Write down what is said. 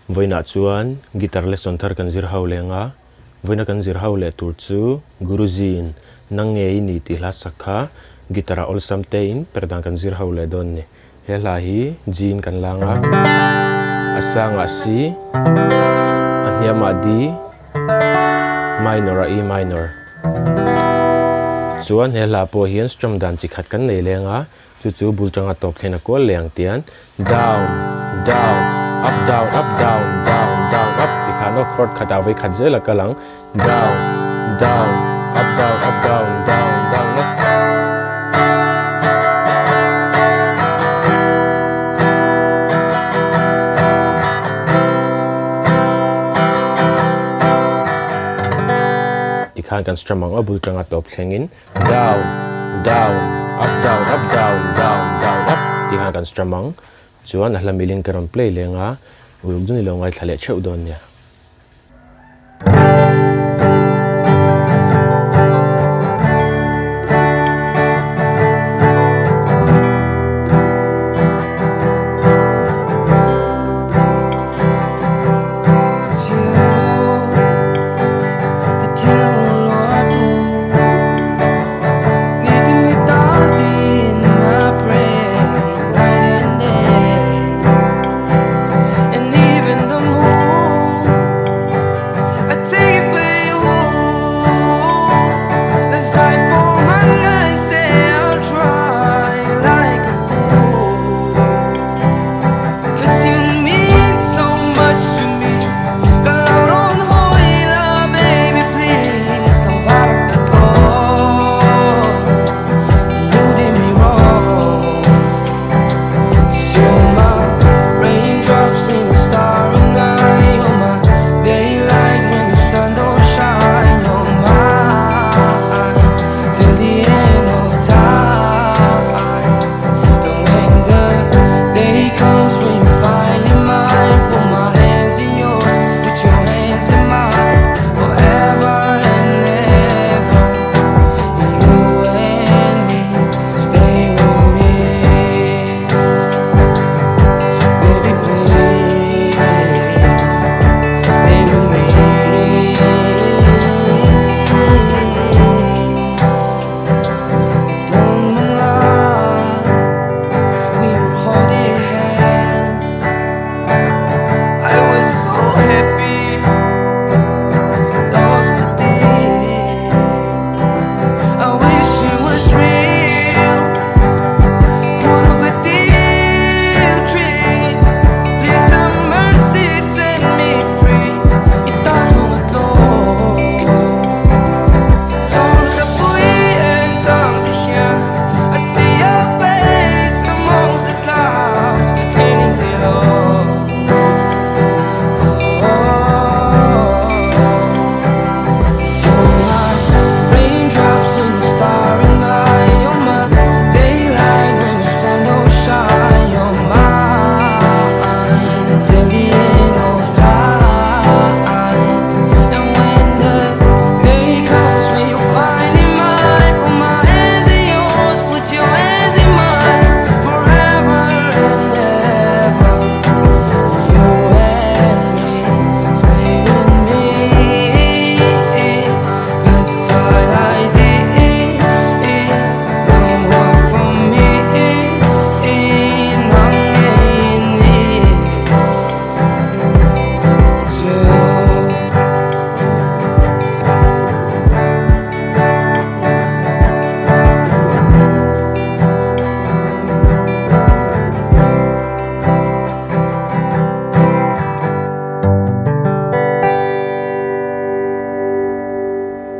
Vawiinah chuan guitar lesson thar kan zir ho leng a, vawiina kan zir ho leh tur chu Guruji-in nang nge i ni tih hla sak kha guitar ah awlsam tein per dan kan zir ho leh dawn ni. He hla hi G-in kan lang a, a sangah C, a hniamah D, minor ah E minor. Chuan he hla pawh hian strum dan chi khat kan nei leng a, Chu chu bul tanga tawp thlen a kual leh ang tian down, down, up down, up down, down, down, up ti khan aw chord khatah vawi khat zel a kal ang down, down, up down, up down, down, down, up. Ti khan kan strum ang aw bul tanga tawp thlengin. Down, down, up down, up down, down, down, up tih khan kan strum ang. Chuan a hla milin ka rawn play leng a, uluk dun i lo ngaithla leh theuh dawn nia.